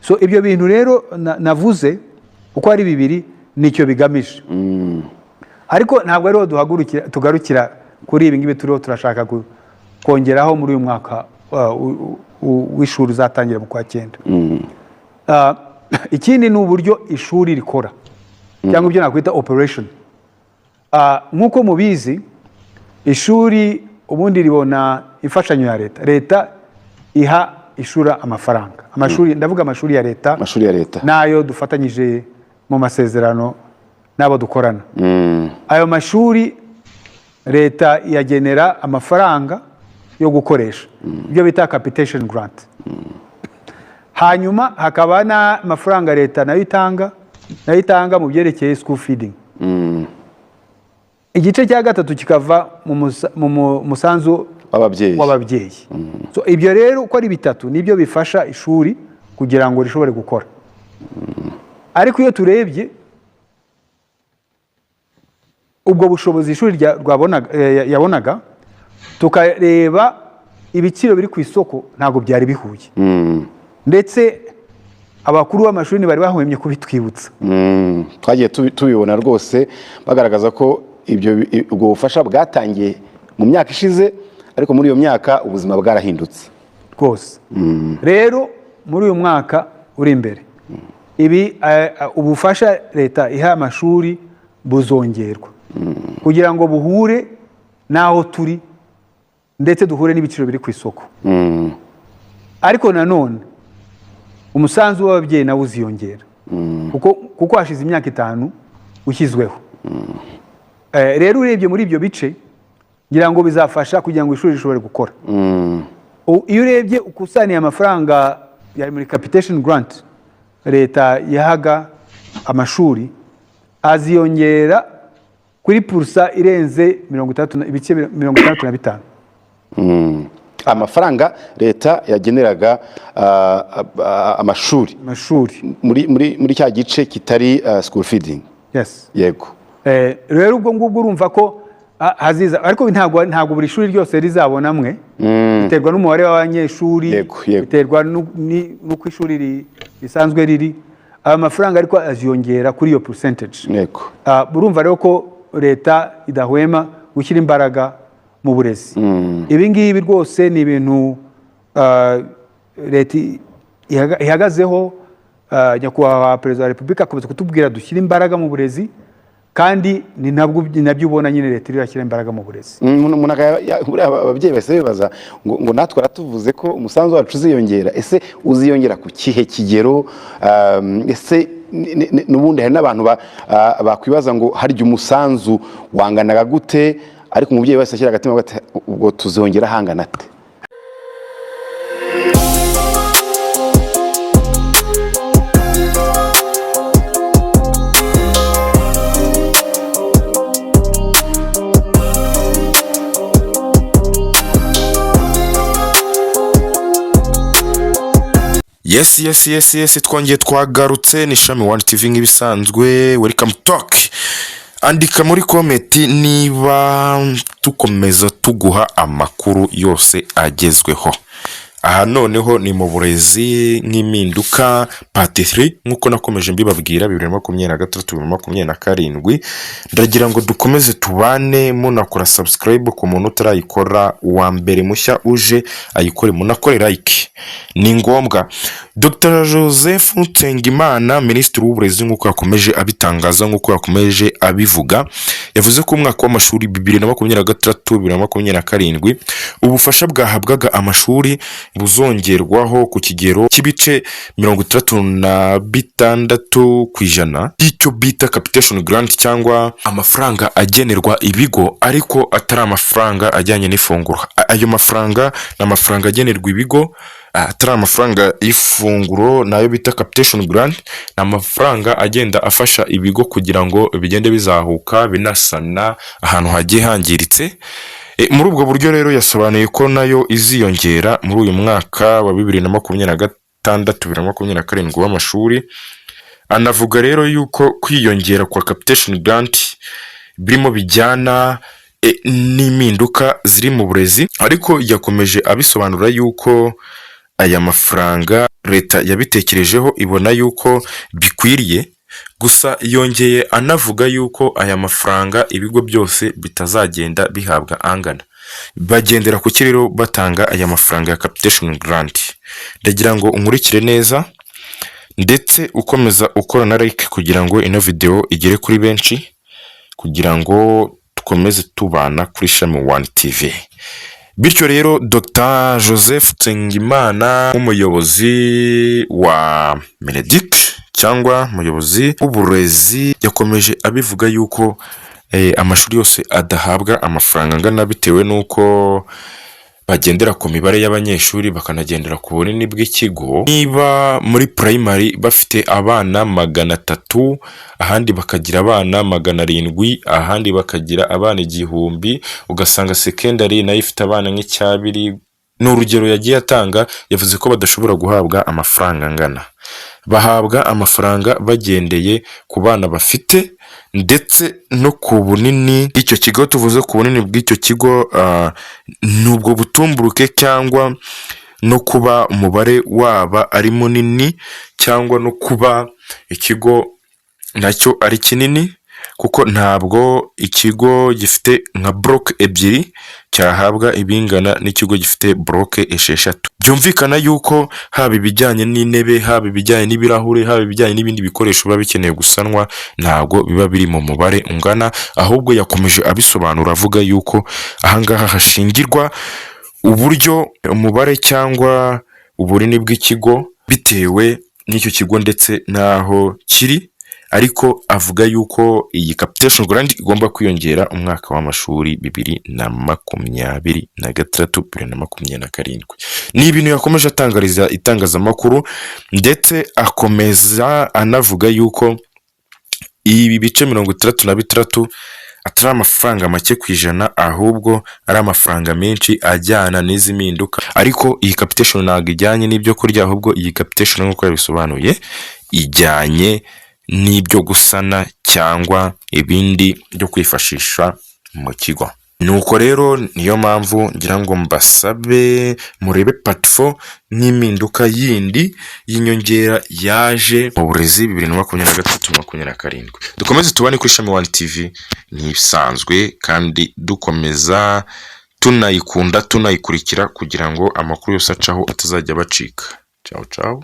So ibyo bintu rero navuze uko ari bibiri nicyo bigamije, ariko ntabwo ariho duhagurukira, tugarukira kuri ibi ngibi. Turiho turashaka kongeraho muri uyu mwaka w'ishuri uzatangira mu kwa cyenda. Ikindi ni uburyo ishuri rikora cyangwa ibyo nakwita operation. Nk'uko mubizi, ishuri ubundi ribona imfashanyo ya leta. Leta iha ishuri amafaranga, amashuri, ndavuga amashuri ya leta, amashuri ya leta, n'ayo dufatanyije mu masezerano n'abo dukorana. Ayo mashuri leta iyagenera amafaranga yo gukoresha, ibyo bita capitation grant. Hanyuma hakaba n'amafaranga leta nayo itanga mu byerekeye school feeding. Igice cya gatatu kikava mu musanzu w'ababyeyi. W'ababyeyi. So ibyo rero uko ari bitatu nibyo bifasha ishuri kugira ngo rishobore gukora. Ariko iyo turebye ubwo bushobozi ishuri yabonaga, tukareba ibiciro biri ku isoko, ntabwo byari bihuye. Ndetse abakuru b'amashuri bari bahwemye kubitwibutsa. Twagiye tubibona rwose bagaragaza ko ubwo bufasha bwatangiye mu myaka ishize, ariko muri iyo myaka ubuzima bwarahindutse. Rwose rero muri uyu mwaka uri imbere, ibi ubufasha leta iha amashuri buzongerwa kugira ngo buhure n'aho turi, ndetse duhure n'ibiciro biri ku isoko. Ariko nanone umusanzu w'ababyeyi nawo uziyongera kuko hashize imyaka 5 ushyizweho. Rero urebye muri ibyo bice, ngira ngo bizafasha kugira ngo ishuri rishobore gukora. Iyo urebye ukusaniye amafaranga yari muri capitation grant leta yahaga amashuri, aziyongera kuri pourcent irenze 60 ibice 65. Amafaranga leta yageneraga amashuri amashuri muri cya gice kitari school feeding. Yes. Yego. Rero ubwo ngubwo urumva ko haziza, ariko ntabwo buri shuri ryose rizabona amwe. Biterwa n'umubare w'abanyeshuri, Yego, yego. biterwa n'uko ishuri risanzwe riri. Ayo mafaranga ariko aziyongera kuri iyo percentage. Urumva rero ko leta idahwema gushyira imbaraga mu burezi. Ibi ngibi rwose ni ibintu leta ihagazeho. Nyakubahwa Perezida wa Repubulika akomeza kutubwira dushyire imbaraga mu burezi, kandi ni nabwo, ni nabyo ubona nyine leta irashyira imbaraga mu burezi. Umuntu buriya ababyeyi bahise bibaza ngo natwe aratuvuze ko umusanzu wacu uziyongera, ese uziyongera ku kihe kigero? Ese n'ubundi hari n'abantu bakwibaza ngo harya umusanzu wanganaga gute? Ariko umubyeyi wese ashyira agatima ati ubwo tuzongera hangana ate? Yes, twongeye twagarutse, ni Shami One TV nk'ibisanzwe. Welcome talk. Andika muri comment niba dukomeza tuguha amakuru yose agezweho. Aha noneho ni mu burezi nk'impinduka part 3, nk'uko nakomeje mbibabwira, 2026, 2027. Ndagira ngo dukomeze tubane, munakora subscribe ku muntu utarayikora, uwa mbere mushya uje ayikore, munakore like, ni ngombwa. Dr Joseph Nsengimana, Minisitiri w'Uburezi, nk'uko yakomeje abitangaza, nk'uko yakomeje abivuga, yavuze ko umwaka w'amashuri 2026, 2027, ubufasha bwahabwaga amashuri buzongerwaho ku kigero cy'ibice 66% y'icyo bita capitation grant, cyangwa amafaranga agenerwa ibigo ariko atari amafaranga ajyanye n'ifunguro. Ayo mafaranga ni amafaranga agenerwa ibigo atari amafaranga y'ifunguro, nayo bita capitation grant. Ni amafaranga agenda afasha ibigo kugira ngo bigende bizahuka, binasana ahantu hagiye hangiritse. Muri ubwo buryo rero yasobanuye ko nayo iziyongera muri uyu mwaka wa 2026, 2027 w'amashuri. Anavuga rero yuko kwiyongera kwa capitation grant birimo bijyana n'impinduka ziri mu burezi, ariko yakomeje abisobanura yuko Aya mafaranga leta yabitekerejeho, ibona yuko bikwiriye. Gusa yongeye anavuga yuko aya mafaranga ibigo byose bitazagenda bihabwa angana. Bagendera ku rero batanga aya mafaranga ya capitation grant? Ndagira ngo unkurikire neza, ndetse ukomeza ukora na like kugira ngo ino video igere kuri benshi, kugira ngo dukomeze tubana kuri Shami One TV. Bityo rero, Dr Joseph Nsengimana, nk'umuyobozi wa MINEDUC cyangwa umuyobozi w'uburezi, yakomeje abivuga yuko amashuri yose adahabwa amafaranga angana, bitewe n'uko bagendera ku mibare y'abanyeshuri, bakanagendera ku bunini bw'ikigo. Niba muri primary bafite abana 300, ahandi bakagira abana 700, ahandi bakagira abana 1000, ugasanga secondary nayo ifite abana nk'icyabiri, ni urugero yagiye atanga. Yavuze ko badashobora guhabwa amafaranga angana. Bahabwa amafaranga bagendeye ku bana bafite ndetse no ku bunini bw'icyo kigo. Tuvuze ku bunini bw'icyo kigo, ni ubwo butumburuke cyangwa no kuba umubare waba ari munini, cyangwa no kuba ikigo nacyo ari kinini, kuko ntabwo ikigo gifite nka bloc ebyiri cyahabwa ibingana n'ikigo gifite bloc 6. Byumvikana yuko haba ibijyanye n'intebe, haba ibijyanye n'ibirahure, haba ibijyanye n'ibindi bikoresho biba bikeneye gusanwa, ntabwo biba biri mu mubare ungana. Ahubwo yakomeje abisobanura avuga yuko ahangaha hashingirwa uburyo umubare cyangwa ubunini bw'ikigo, bitewe n'icyo kigo ndetse n'aho kiri. Ariko avuga yuko iyi capitation grant igomba kwiyongera umwaka w'amashuri 2026, 2027. Ni ibintu yakomeje atangariza itangazamakuru, ndetse akomeza anavuga yuko ibi bice 66 atari amafaranga make ku ijana, ahubwo ari amafaranga menshi ajyana n'izi mpinduka. Ariko iyi capitation ntabwo ijyanye n'ibyo kurya, ahubwo iyi capitation, nk'uko yabisobanuye, ijyanye n'ibyo gusana cyangwa ibindi byo kwifashisha mu kigo. Nuko rero niyo mpamvu ngira ngo mbasabe murebe part 4 nk'impinduka yindi y'inyongera yaje mu burezi 2023, 27. Dukomeze tubane kuri Shami One TV nk'ibisanzwe, kandi dukomeza tunayikunda, tunayikurikira, kugira ngo amakuru yose acaho atazajya abacika. Ciao ciao.